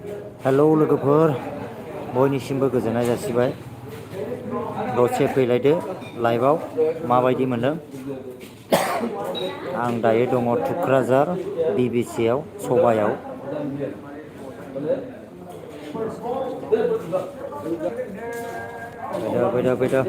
Hello लोगोफोर बयनिसिमबो गोजोननाय जासिबाय दसे फैलायदो लाइभआव माबायदि मोनदों आं दायो दङ थुक्राझार बिबिसि आव सबायाव फैदो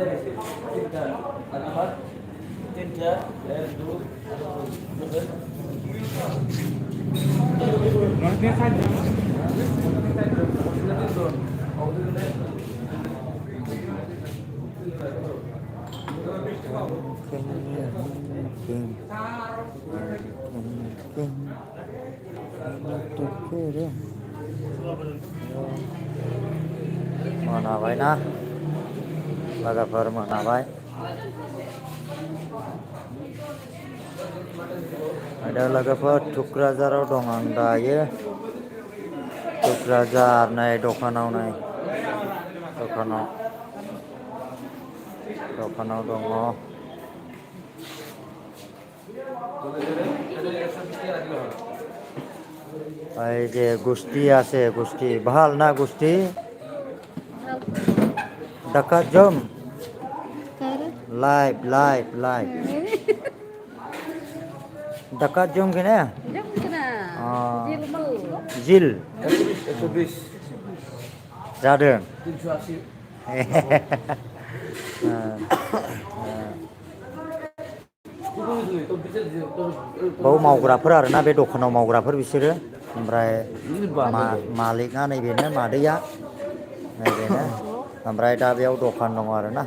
मोनाबायना लोगोफोर मोनाबाय ada लोगोफोर थुक्राझाराव दं आं दायो थुक्राझार नै दखानाव दङ এই যে গোষ্ঠী আছে গোষ্ঠী ভাল না গোষ্ঠী dekat jom live dekat jom kena Zil 120 जादों 380 बाव मावग्राफोर आरोना बे दखानाव मावग्राफोर बिसोरो ओमफ्राय मालिकआ नैबेनो मादैया नैबेनो ओमफ्राय दा बेयाव दखान दङ आरोना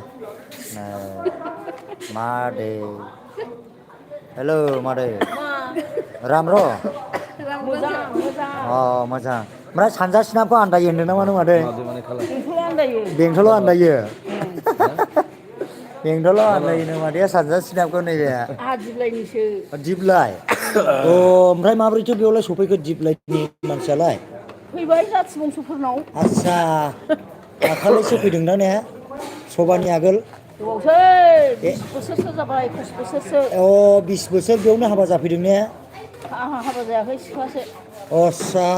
मादै हेलौ मादै राम र' मोजां ओमफ्राय सानजासिनाखौ आन्दायो होनदों नामा नों मादै बेंथलाव आन्दायो बेंथलाव आन्दायोनो मादैया सानजासिनाखौ नैबे दिप्लाय ओमफ्राय माबोरैथो बेयावलाय सफैखो दिप्लायनि मानसियालाय फैबाय जाथि बंस'फोरनाव आदसा दाखालिसो फैदोंना ने सभानि आगोल गोबावसै 20 बोसोरसो जाबाय 21 बोसोरसो 20 बोसोर बेयावनो हाबा जाफैदों ने आंहा हाबा जायाखै सिख्लासो आदसा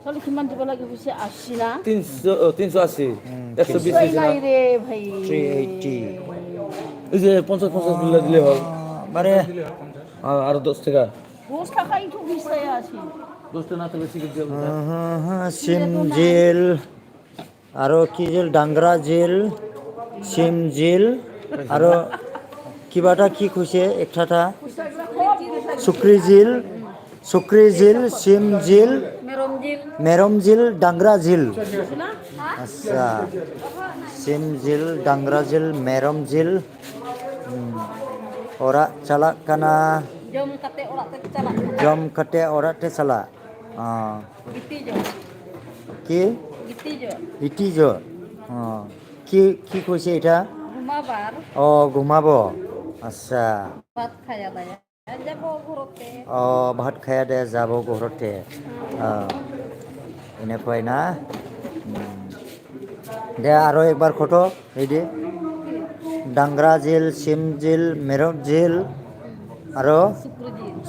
चलो किमान दिबा लगे फैसा 80 ना 380 120 नहीं रे भाई 380 এই যে 50 মিলে দিলে হল মানে আর 10 টাকা 10 টাকাই তো 20 টাকা আছে 10 টাকা না তাহলে সিগারেট দিয়ে সিম জেল আরো কি জেল ডাংরা জেল সিম জেল আরো কিবাটা কি কইছে একটাটা सुक्री जिल सिम जिल मेरम जिल डांगरा जिल अच्छा सिम जिल डांगरा जिल मेरम जिल ora calak kana jom kate ora te sala কি ইটি জ কি কইছে এটা ঘুমাবো আচ্ছা ভাত খায়া দে যাব ঘরতে এনেকৈ না দে আরো একবার ফটো এই দে ডাংরা জেল সিম জেল মেরম জেল আরো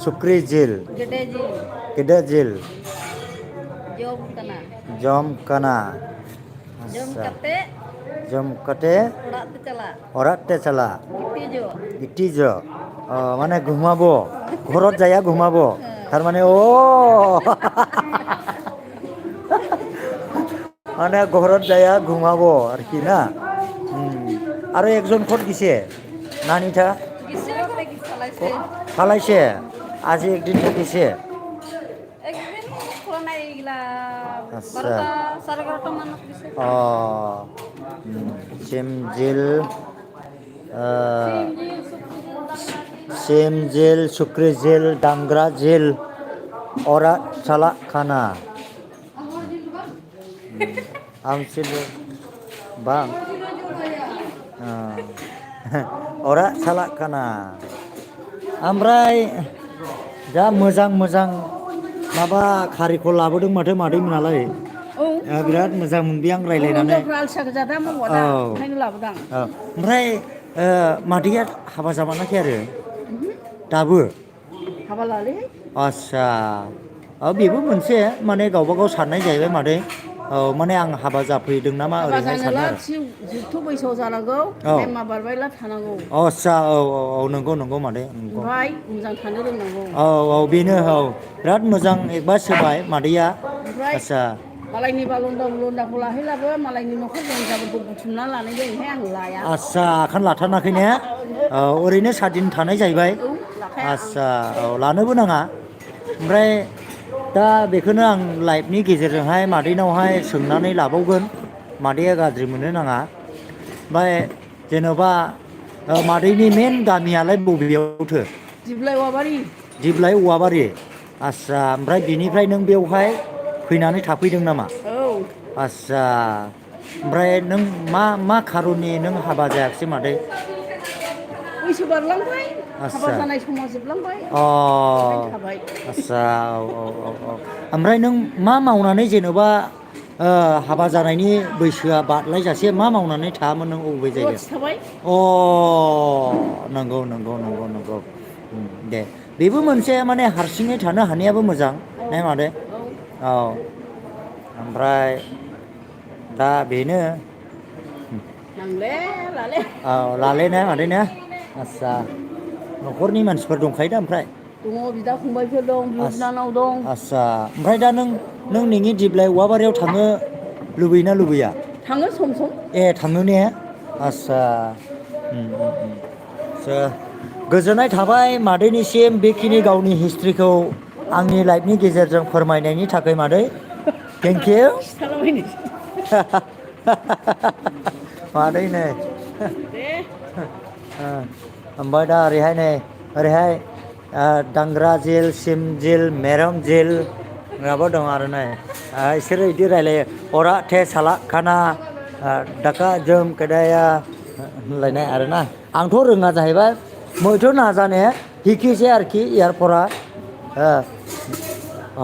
সুক্রি জেল গেডে জেল জম কানা জম কাতে অরাত তে চালা ইটি জ মানে ঘুমাবো ঘরত যায়া ঘুমাবো তার মানে মানে ঘরত যায়া ঘুমাবো আর কি না আরো একজন ফট গিছে নানিটা ফালাইছে আজি একদিন গিছে আচ্ছা সিম জেল सुक्री जेल डांगरा जेल औरा चला खाना आमसिल bang औरा चला खाना ओमफ्राय दा मोजां माबा खारिखौ लाबोदों माथो मादैमोनालाय बिराद मोजां मोनबाय आं रायलायनानै ओमफ्राय मादैया हाबा जाबानाखै आरो दाबो हाबा लालै आच्छा बेबो मोनसे माने गावबा गाव साननाय जाहैबाय मादै औ माने आं हाबा जाफैदों नामा हाबा ओरैहाय सानो जानोला आरो जुगथ' बैसोआव जानांगौ औ टाइमा बारबायला थानांगौ आस्सा औ औ औ नंगौ नंगौ मादै नंगौ ओमफ्राय मोजां थानो रोंनांगौ औ औ बेनो औ बिराद मोजां एडभाइस होबाय मादैया ओमफ्राय आस्सा मालायनि बालन्दा बुलन्दाखौ लाहैलाबो मालायनि न'खर संसारफोरखौ बुथुमना लानाय जायोहाय आं लाया आस्सा आखान लाथारनाखै ने औ ओरैनो सादिन थानाय जाहैबाय औ लाखाया आं आस्सा औ लानोबो नाङा ओमफ्राय दा बेखौनो आं लाइफनि गेजेरजोंहाय मादैनावहाय सोंनानै लाबावगोन मादैया गाज्रि मोननो नाङा ओमफ्राय जेन'बा मादैनि मेन गामियालाय बबेयावथो दिप्लाय औवाबारि दिप्लाय औवाबारि आस्सा ओमफ्राय बिनिफ्राय नों बेवहाय फैनानै थाफैदों नामा औ आस्सा ओमफ्राय नों मा खारननि नों हाबा जायाखिसै मादै बैसो बारलांबाय हाबा आस्सा जानाय समा जोबलांबाय अ ओंखायनो थाबाय आस्सा औ औ औ औ ओमफ्राय नों मा मावनानै जेन'बा हाबा जानायनि बैसोआ बारलायजासे मा मावनानै थायामोन नों अबे जायगायाव रुवाथि थाबाय अ नंगौ नंगौ नंगौ नंगौ दे बेबो मोनसे माने हारसिङै थानो हानायाबो मोजां औ नाय मादो औ औ ओमफ्राय दा बेनो नांले लाले औ लालेना मादै ने आस्सा न'खरनि मानसिफोर दंखायो दा ओमफ्राय दङ बिदा फंबायफोर दं बिब' बिनानाव दं आस्सा ओमफ्राय दा नों नोंनि दिप्लाय औवाबारियाव थांनो लुबैयोना लुबैया थाङो सम सम ए थाङो ने आस्सा गोजोननाय थाबाय मादैनिसिम बेखिनि गावनि हिस्ट्रिखौ आंनि लाइफनि गेजेरजों फोरमायनायनि थाखाय मादै थेंक इउ खिथालाबायनोसै मादै नै दे ओमफ्राय दा ओरैहाय नै ओरैहाय दांग्रा जेल सिम जेल मेरं जेल माबा दं आरो नै इसोरो बिदि रायलायो अरा थे साला खाना दाका जोम केदाया होनलायनाय आरोना आंथ' रोङा जाहैबाय मैथ' नाजाने हिखिसे आरोखि एयारपरा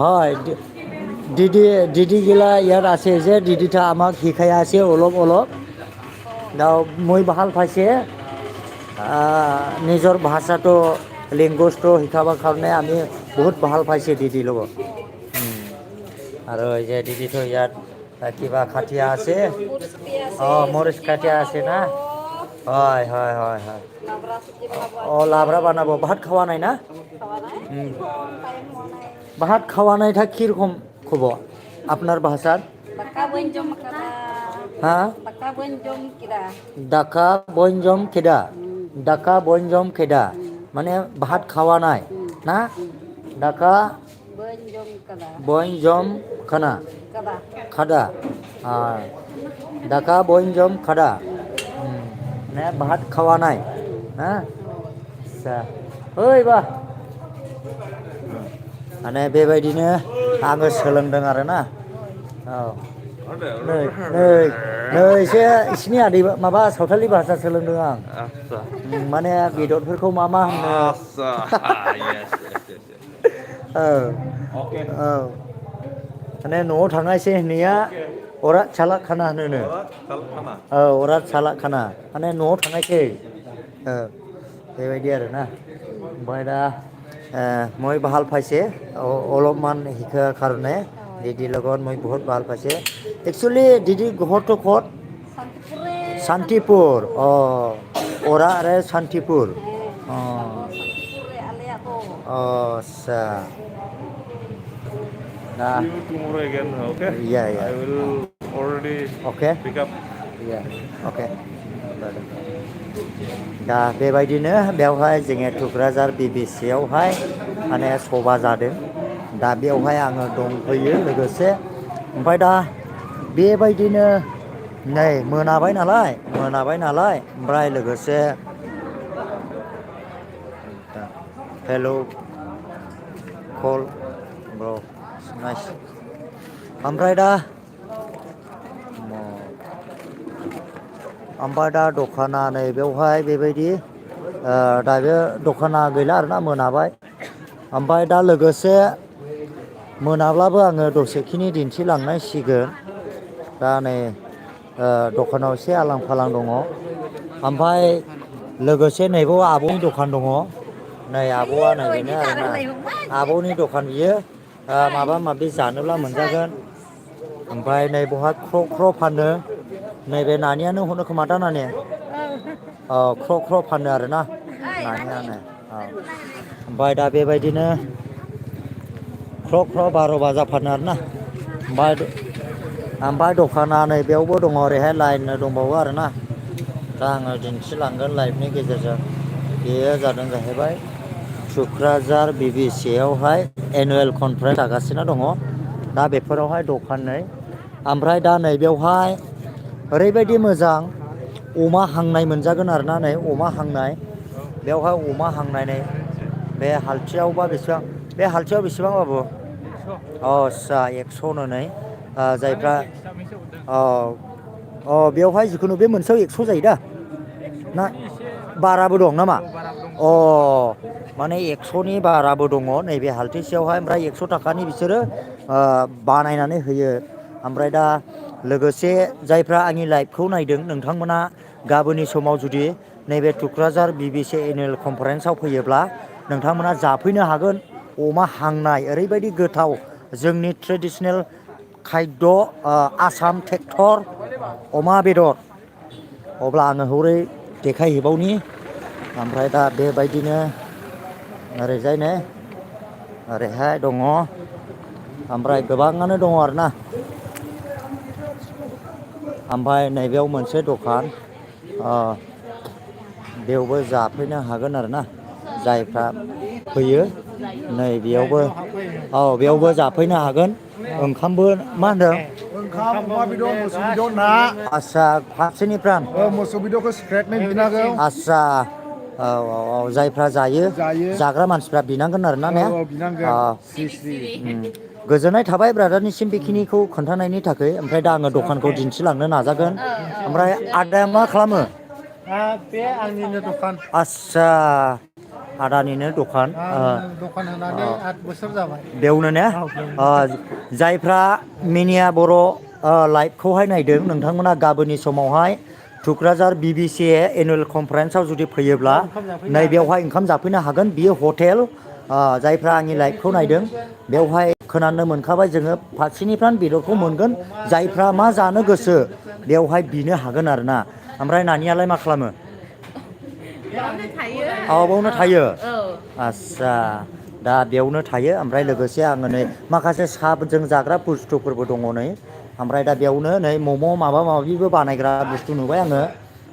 হয় দিদি গিলা ইয়াত আছে যে দিদিটা আমাক শিকাই আছে অলপ অলপ দাও মই ভাল পাইছে নিজৰ ভাষাটো লেংগুৱেজটো শিকাবৰ কাৰণে আমি বহুত ভাল পাইছে দিদিৰ লগত আৰু যে দিদিটো ইয়াত কিবা খাটিয়া আছে অঁ মৰিচ খাটিয়া আছে না হয় হয় হয় হয় অঁ লাবৰা বানাব ভাত খাৱা নাই না ভাত খাওয়া নাই था কিরকম খবর আপনার ভাষার Baka bonjom kada. হ্যাঁ Baka bonjom kira. ডাকা বনজম খেদা ডাকা বনজম খেদা মানে ভাত খাওয়া নাই না ডাকা Bonjom kada. বনজম খানা Kada. খাদা ডাকা বনজম খাদা মানে ভাত খাওয়া নাই হ্যাঁ আচ্ছা ओइ बा माने बेबायदिनो आङो सोलोंदों आरोना औ नै नै नै एसे इसिनि आदै माबा सावथालि भाषा सोलोंदों आं आस्सा माने बेदरफोरखौ मा होनो आस्सा yes yes yes yes औ oke औ माने न'आव थांना एसे होननाया अरा साला खाना होनोनो kalau mana औ अरा साला खाना माने न'आव थांनायसै औ बेबायदि आरोना ओमफ्राय दा মই ভাল পাইছে অলপমান শিকাৰ কাৰণে দিদিৰ লগত মই বহুত ভাল পাইছে একচুৱেলি দিদিৰ ঘৰটো ক'ত Santipure. শান্তিপুৰ অৰা आरो শান্তিপুৰ Santipure alea to. आस्सा दा see you tomorrow again okay Yeah, yeah. I will already Okay. pick up अके दा बेबायदिनो बेवहाय जोङो टुक्राझार बिबिसियावहाय माने सभा जादों दा बेवहाय आङो दंफैयो लोगोसे ओमफ्राय दा बेबायदिनो नै मोनाबाय नालाय ओमफ्राय लोगोसे हेल' कल ब्र नाइस ओमफ्राय दा दखाना नै बेवहाय बेबायदि दा बे दखाना गैला आरोना मोनाबाय ओमफ्राय दा लोगोसे मोनाब्लाबो आङो दसेखिनि दिन्थिलांनांसिगोन दा नै दखानाव एसे आलां फालां दङ ओमफ्राय लोगोसे नैबाव आब'नि दखान दङ नै आब'आ नै बेनो आरोना आब'नि दखान बियो माबा माबि जानोब्ला मोनजागोन ओमफ्राय नै बहा ख्र' ख्र' फानो नैबे नानियानो हनो खोमा दा नानि ख्र' ख्र' फानो आरोना नानियानो ओमफ्राय दा बेबायदिनो ख्र' ख्र' 12 बाजा फानो आरोना ओमफ्राय दखाना नै बेयावबो दङ ओरैहाय लाइन दंबावो आरोना दा आङो दिन्थिलांगोन लाइभनि गेजेरजों बेयो जादों जाहैबाय टुक्राझार BBCA आवहाय एनुवेल कनफारेन्स जागासिनो दङ दा बेफोरावहाय दखानै ओमफ्राय दा नैबेयावहाय ओरैबायदि मोजां अमा हांनाय मोनजागोन आरोना नै अमा हांनाय बेवहाय अमा हांनानै बे हालथियावबा बेसेबां बे हालथियाव बेसेबां बाबु आस्सा 100नो नै जायफ्रा बेवहाय जिखुनु बे मोनसेयाव 100 जायो दा ना बाराबो दं नामा माने 100नि बाराबो दङ नैबे हालथिसेयावहाय ओमफ्राय 100 थाखानि बिसोरो बानायनानै होयो ओमफ्राय दा लोगोसे जायफ्रा आंनि लाइभखौ नायदों नोंथांमोना गाबोननि समाव जुदि नैबे टुक्राझार BBCA एनुवेल कनफारेन्सआव फैयोब्ला नोंथांमोना जाफैनो हागोन अमा हांनाय ओरैबायदि गोथाव जोंनि ट्रेडिसनेल खायद आसाम ट्रेक्टर अमा बेदर अब्ला आङो हरै देखायहैबावनि ओमफ्राय दा बेबायदिनो ओरैजाय नै ओरैहाय दङ ओमफ्राय गोबाङानो दङ आरोना ओमफ्राय नैबेयाव मोनसे दखान बेयावबो जाफैनो हागोन आरोना जायफ्रा फैयो नै बेयावबो बेयावबो जाफैनो हागोन ओंखामबो मा होनदों ओंखाम अमा बेदर मोसौ बेदर ना आस्सा फारसेनिफ्राय मोसौ बेदरखौ सिक्रेटनै बिनांगौ आस्सा जायफ्रा जायो जाग्रा मानसिफ्रा बिनांगोन आरोना ने बिनांगोन स्रि स्रि गोजोननाय थाबाय ब्रादारनिसिम बेखिनिखौ खोन्थानायनि थाखाय ओमफ्राय दा आङो दखानखौ दिन्थिलांनो नाजागोन ओमफ्राय आदाया मा खालामो बे आंनिनो दखान आस्सा आदानिनो दखान दखान होनानै 8 बोसोर जाबाय बेयावनो ने जायफ्रा मिनिया बर' लाइभखौहाय नायदों नोंथांमोना गाबोननि समावहाय टुक्राझार BBCA एनुवेल कनफारेन्सआव जुदि फैयोब्ला नैबेयावहाय ओंखाम जाफैनो हागोन बियो हटेल जायफ्रा आंनि लाइभखौ नायदों बेवहाय खोनानो मोनखाबाय जोङो फारसेनिफ्राय बेदरखौ मोनगोन जायफ्रा मा जानो गोसो बेवहाय बिनो हागोन आरोना ओमफ्राय नानियालाय मा खालामो बावनो थायो आस्सा दा बेयावनो थायो ओमफ्राय लोगोसे आङो नै माखासे साहाजों जाग्रा बुस्थुफोरबो दङ नै ओमफ्राय दा बेयावनो नै मम' माबा माबिबो बानायग्रा बुस्थु नुबाय आङो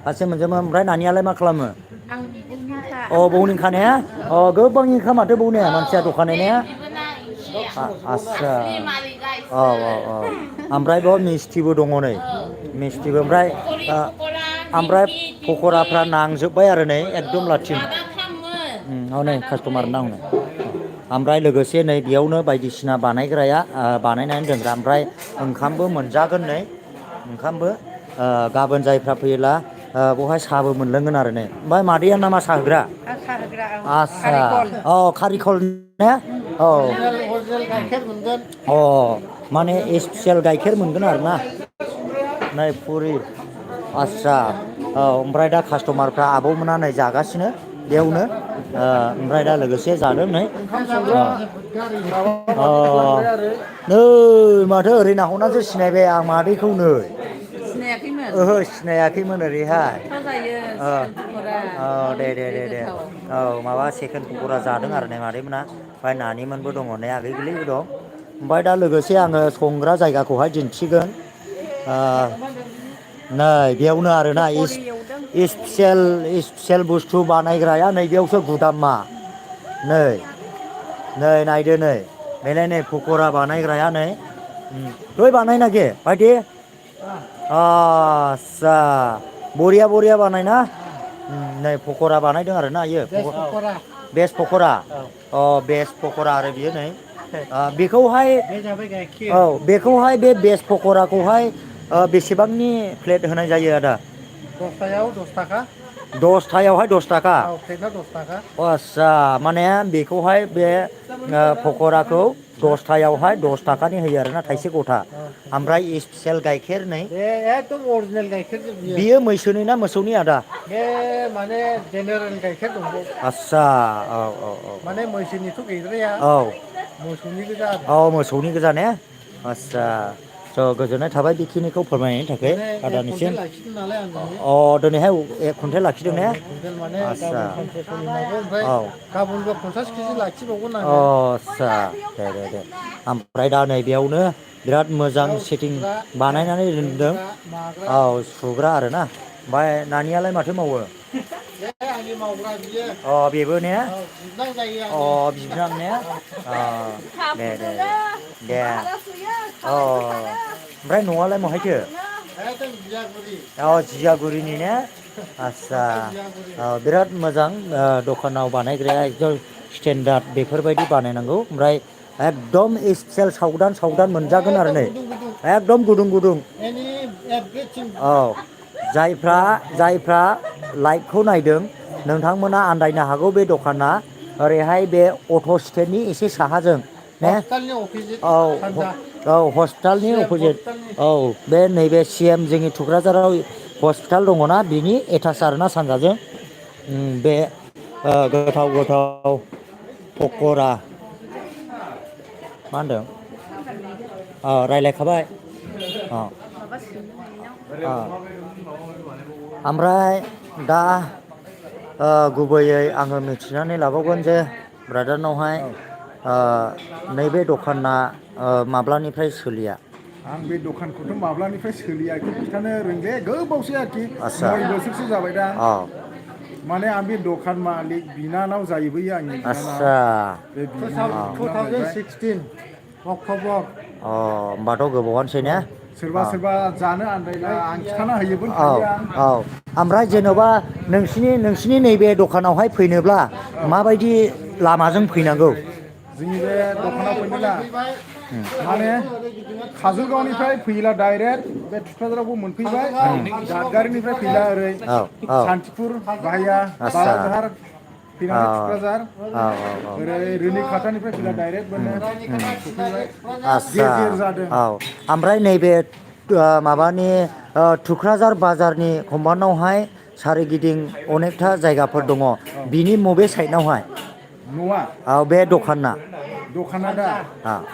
फारसे मोनजोबो ओमफ्राय नानियालाय मा खालामो बावनिखा ने गोबांनिखा माथो बावने मानसिया दखान होनाया आस्सा ओमफ्राय बाव मिस्थिबो दङ नै मिस्थिबो ओमफ्राय पक'राफ्रा नांजोब्बाय आरो नै एकदम लाथिं नै कास्ट'मार नांनो ओमफ्राय लोगोसे नै बेयावनो बायदिसिना बानायग्राया बानायनानै दोनग्रा ओमफ्राय ओंखामबो मोनजागोन नै ओंखामबो गाबोन जायफ्रा फैयोला बेवहाय साहाबो मोनलोंगोन आरो नै ओमफ्राय मादैया नामा साहा होग्रा आस्सा कारिकल ने गाइखेर मोनगोन माने स्पेसियेल गाइखेर मोनगोन आरोना नै पुरि आस्सा ओमफ्राय दा कास्ट'मारफ्रा आब'मोना नै जागासिनो बेयावनो ओमफ्राय दा लोगोसे जादों नै नै माथो ओरै नाहरनानैसो सिनायबाय आं मादैखौ नै सिनायाखैमोन ओरैहाय दे माबा सेकेन्ड पक'रा जादों आरो नै मादैमोना ओमफ्राय नानिमोनबो दङ नै आगै गोरलैबो दं ओमफ्राय दा लोगोसे आङो संग्रा जायगाखौहाय दिन्थिगोन नै बेयावनो आरोना स्पेसियेल बुस्थु बानायग्राया नैबेयावसो गुदामा नै नायदो नै बेलाय नै पक'रा बानायग्राया नै दय बानायनागे बायदि आस्सा बरिया बानायना नै पक'रा बानायदों आरोना इयो बेस्ट पक'रा बेस्ट पक'रा आरो बियो नै बेखौहाय बेखौहाय बे बेस्ट पक'राखौहाय बेसेबांनि प्लेट होनाय जायो आदा 10थायावहाय 10 थाखा आस्सा माने बेखौहाय बे पक'राखौ 10थायावहाय 10 थाखानि होयो आरोना थाइसे गथा ओमफ्राय स्पेसियेल गाइखेर नै एकदम अरिजिनेल गाइखेर बियो मैसोनि ना मोसौनि आदा बे माने जेनेरेल गाइखेर दं आस्सा माने मैसोनिथ' गैद्राया मोसौनि गोजा आरो। औ मोसौनि गोजा ने आस्सा स' गोजोननाय थाबाय बेखिनिखौ फोरमायनायनि थाखाय माने एक आदानिसिम कुइन्टेल लाखिदों नालाय आं दिनै। दिनैहाय एक कुइन्टेल लाखिदों ने एक कुइन्टेल माने आस्सा गाबोन सानसे सोलिनांगौ ओमफ्राय औ गाबोनबो 50 केजि लाखिबावगोन अ आङो। आस्सा दे ओमफ्राय दा नैबेयावनो बिराद मोजां बेयाव सेटिं सुग्रा बानायनानै दोनदों दोनग्रा माग्रा औ सुग्रा आरोना ओमफ्राय नानियालाय माथो मावो बे आंनि मावग्रा बियो। अ बेबो ने औ बिबोनां जायो अ आंनि। बिबोनां ने अ दे अ ओमफ्राय न'आलाय महायथो एकदम बियागुरि। औ जियागुरिनि ने आस्सा लकेल बियागुरि। औ बिराद मोजां दखानाव बानायग्राया एकदम स्टेन्डार्ड बेफोरबायदि बानायनांगौ ओमफ्राय एकदम स्पेसियेल सावदान मोनजागोन आरो एकदम नै गुदुं गुदुं। एकदम गुदुं एनि एभ्रिथिं औ जायफ्रा लाइभखौ नायदों नोंथांमोना आन्दायनो हागौ बे दखाना ओरैहाय बे अट' स्टेन्डनि एसे साहाजों ने हस्पिटालनि अफिसिट औ सानजा औ हस्पिटालनि सिएम अफ'जिट हस्पिटालनि। औ बे नैबे सिएम जोंनि थुक्राझाराव हस्पिटाल दङना बिनि एटाच आरोना सानजाजों बे गोथाव पक'रा मा होनदों रायज्लायखाबाय ओमफ्राय दा गुबैयै आङो मिथिनानै लाबावगोन जे ब्रादारनावहाय नैबे दखाना माब्लानिफ्राय सोलिया आं बे दखानखौथ' माब्लानिफ्राय सोलियाखै खिन्थानो रोंले गोबावसै आरोखि आदसा 9 बोसोरसो जाबाय दा अ माने आं बे दखान मालिक बिनानाव जाहैबोयो आंनि बिनानाव आदसा बे बिनानाव जाहैबाय 2016 अक्ट'बर। होमबाथ' गोबावानोसै ने सोरबा सोरबा जानो आन्दायला आं खिथाना होयोबो औ थायो आं औ ओमफ्राय जेन'बा नोंसिनि नैबे दखानावहाय फैनोब्ला माबायदि लामाजों फैनांगौ जोंनि बे दखानाव फैनोब्ला माने काजलगावनिफ्राय फैयोला डाइरेक्ट बे थुक्राझारावबो मोनफैबाय दादगारिनिफ्राय फैला ओरै औ औ सान्तिपुर बाहाया आदसा बालाझार औ फैनानै थुक्राझार औ ओरै रुनिखाथानिफ्राय फैला डाइरेक्ट मोनो सफैबाय आदसा गेजेर जादों औ ओमफ्राय नैबे माबानि थुक्राझार बाजारनि कम्पाउन्डआवहाय सारिगिदिं अनेकथा जायगाफोर दङ बिनि मबे साइडआवहाय न'आ औ बे दखाना दखाना दा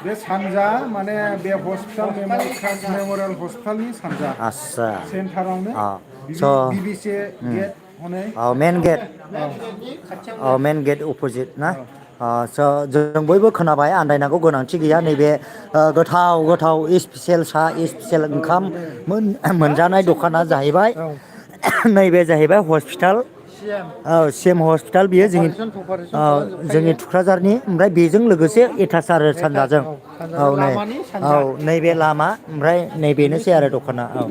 बे सानजा माने बे हस्पिटाल मेम'रियेल हस्पिटालनि सानजा आस्सा सेन्टारावनो अ BBC गेट हनै औ मेन गेट औ मेन गेट अपजिट ना स' जों बयबो खोनाबाय आन्दायनांगौ गोनांथि गैया नैबे गोथाव स्पेसियेल साहा स्पेसियेल ओंखाम मोनजानाय दखाना जाहैबाय औ नैबे जाहैबाय हस्पिटाल सिएम औ सिएम हस्पिटाल बियो अपारेसन खालामजोबखायो। जोंनि थुक्राझारनि ओमफ्राय बेजों लोगोसे एटाच आरो सानजाजों औ सानजाजों नै लामानि औ सानजा नैबे लामा ओमफ्राय बेनि नैबेनोसै आरो सानजा दखाना औ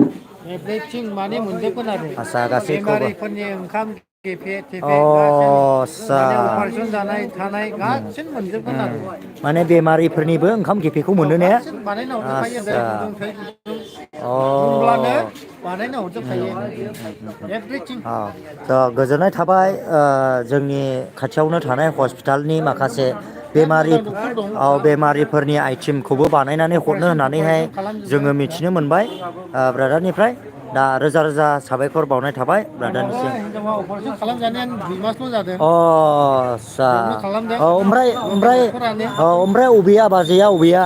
एभ्रिथिं माने मोनजोबगोन आरो आदसा गासैखौबो बेमारिफोरनि ओंखाम केफे अ थेफे गासैनो आदसा माने अपारेसन जानाय थानाय गासिनो मोनजोबगोन आरो माने बेमारिफोरनिबो ओंखाम गेफेखौ मोनो ने गासिबो बानायना हरजोबखायो दै आदसा गुदुं थै गुदुं अ बुंब्लानो बानायना हरजोबखायो एभ्रिथिं गोजोननाय थाबाय जोंनि खाथियावनो थानाय हस्पिटालनि माखासे बेमारि मोजां डक्टर दं बेमारिफोरनि आइटेमखौबो बानायनानै हरनो होननानैहाय अपारेसन खालामजोबो जोङो मिथिनो मोनबाय ब्रादारनिफ्राय दा रोजा रोजा साबायखर बावनाय थाबाय आंनाबो ब्रादारनिसिम हिनजावा अपारेसन खालामजानायानो 2 मासल' जादों आस्सा बेयावनो खालामदों औ लकेल डक्टरानो ओमफ्राय अबेया बाजैया अबेया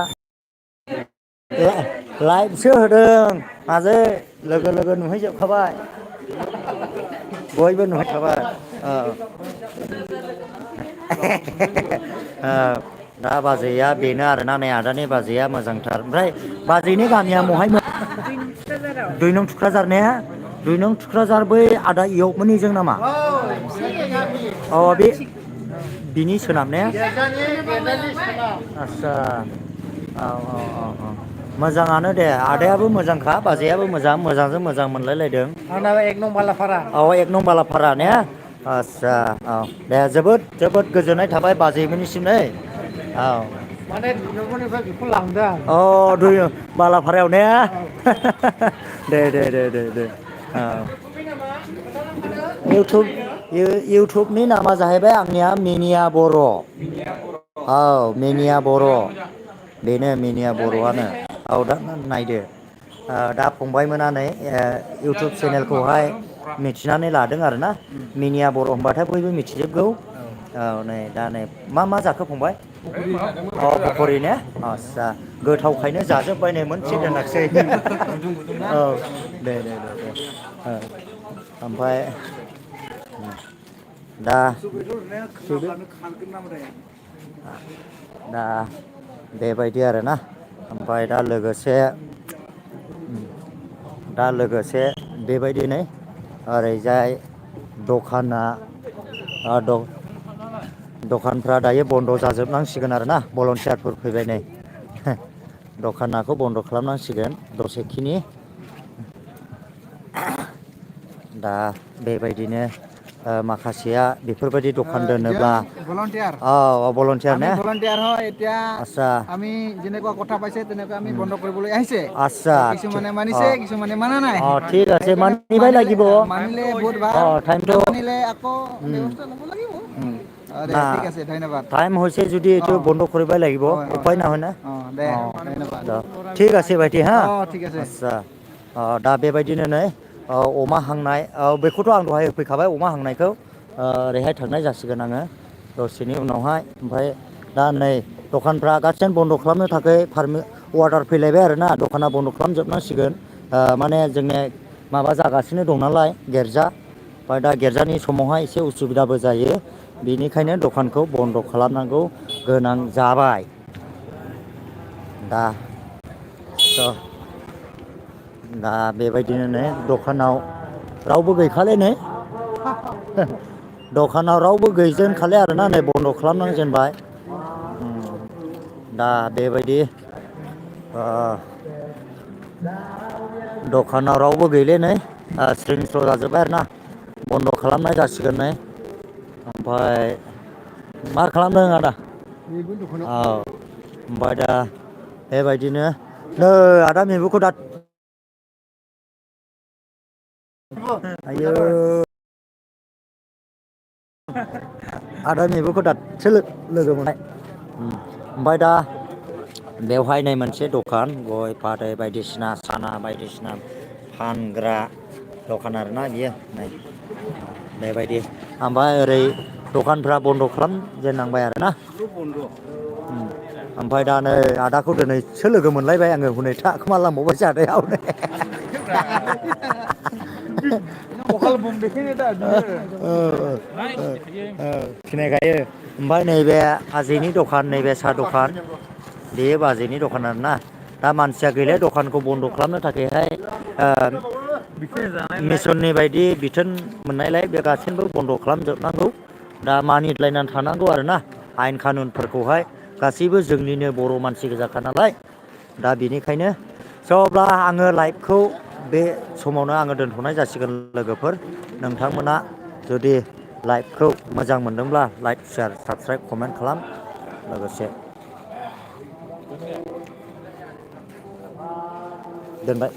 लाइभसो होदों माजै लोगो नुहैजोबखाबाय बयबो नुहैखाबाय दा बाजैया बेनो आरोना नै आदानि बाजैया मोजांथार ओमफ्राय बाजैनि गामिया महायमोन 2 नं थुक्राझार ने 2 नं थुक्राझार बै आदा इयबमोननिजों नामा औ बिनि गामि अ बे बिनि सोनाब ने गेटानि सोनाब आस्सा औ मोजाङानो दे आदायाबो मोजांखा बाजैयाबो मोजांजों मोजां मोनलायलायदों आंना 1 नं बालाफारा औ 1 नं बालाफारा ने आस्सा औ दे जोबोद गोजोननाय थाबाय बाजैमोननिसिम नै औ माने नोंनिफ्राय बेखौ लांदों आं अ बालाफारायाव ने दे औ इउटुबनि नामा जाहैबाय आंनिया मिनिया बर' औ मिनिया बर' बेनो मिनिया बर'आनो औ दा नायदो दा फंबायमोना नै इउटुब चेनेलखौहाय मिथिनानै लादों आरोना मिनिया बर' होनबाथाय बयबो मिथिजोबगौ औ नै दा नै मा जाखो फंबाय पकरि ने आस्सा गोथावखायनो जाजोब्बाय नै मोनसे दोनाखसै औ दे ओमफ्राय दा दा बेबायदि आरोना ओमफ्राय दा लोगोसे बेबायदिनो ओरैजाय दखानफ्रा दायो बन्द' जाजोबनांसिगोन आरोना भलन्टियारफोर फैबाय नै दखानखौ बन्द' खालामनांसिगोन दसेखिनि दा बेबायदिनो माखासेया बेफोरबायदि दखान दोनोब्ला ভলণ্টিয়াৰ ভলন্টিয়াৰ আমি নে ভলণ্টিয়াৰ হয় এতিয়া আচ্ছা আমি যেনেকুৱা কথা পাইছে তেনেকুৱা আমি বন্ধ কৰিবলৈ আহিছে আচ্ছা কিছুমানে মানিছে কিছুমানে মানা নাই ঠিক আছে সেইকাৰণে মানিবই লাগিব মানিলে বহুত ভাল টাইমটো নামানিলে আকৌ ব্যৱস্থা ল'ব লাগিব দে না ঠিক আছে ধন্যবাদ টাইম হৈছে যদি এইটো বন্ধ কৰিবই লাগিব উপায় নহয় না দে ধন্যবাদ ঠিক আছে ভাইটি हा ঠিক আছে आस्सा दा बेबायदिनो नै अमा हांनाय बेखौथ' आं दहाय होफैखाबाय अमा हांनायखौ ओरैहाय थांनाय जासिगोन आङो दसेनि उनावहाय ओमफ्राय दा नै दखानफ्रा गासिनो बन्द' खालामनो थाखाय अर्डार फैलायबाय आरोना दखाना बन्द' खालामजोबनांसिगोन माने जोंनि माबा जागासिनो दं नालाय गिर्जा ओमफ्राय दा गिर्जानि समावहाय एसे उसुबिदाबो जायो बेनिखायनो दखानखौ बन्द' खालामनांगौ गोनां जाबाय दा बेबायदिनो नै दखानाव रावबो गैखाले नै दखानाव रावबो गैजेनखाले आरोना नै बन्द' खालामनांजेनबाय दा बेबायदि दखानाव रावबो गैले नै स्रिं स्र' जाजोब्बाय आरोना बन्द' खालामनाय जासिगोन नै ओमफ्राय मा खालामदों आदा ओमफ्राय दा बेबायदिनो नै आदा मैगंखौ दा आयौ आदा नैबेखौ दासो लोगो मोननाय ओमफ्राय दा बेवहाय नै मोनसे दखान गय फाथै बायदिसिना साना बायदिसिना फानग्रा दखान आरोना बियो नै बेबायदि ओमफ्राय ओरै दखानफ्रा बन्द' खालामजेननांबाय आरोना ओमफ्राय दा नै आदाखौ दिनैसो लोगो मोनलायबाय आङो हनै थाखोमालांबावबायसो आदाया हनै सिनायखायो ओमफ्राय नैबे आजैनि दखान नैबे साहा दखान बेयो बाजैनि दखान आरोना दा मानसिया गैले दखानखौ बन्द' खालामनो थाखायहाय मिसननि बायदि बिथोन मोननायलाय बे गासैबो बन्द' खालामजोबनांगौ दा मानिलायनानै थानांगौ आरोना आयेन कानुनफोरखौहाय गासैबो जोंनिनो बर' मानसि गोजाखा नालाय दा बेनिखायनो अब्ला आङो लाइभखौ बे समावनो आङो दोनथ'नाय जासिगोन लोगोफोर नोंथांमोना जुदि लाइभखौ मोजां मोनदोंब्ला लाइक शेयार साबस्क्राइब कमेन्ट खालाम लोगोसे दोनबाय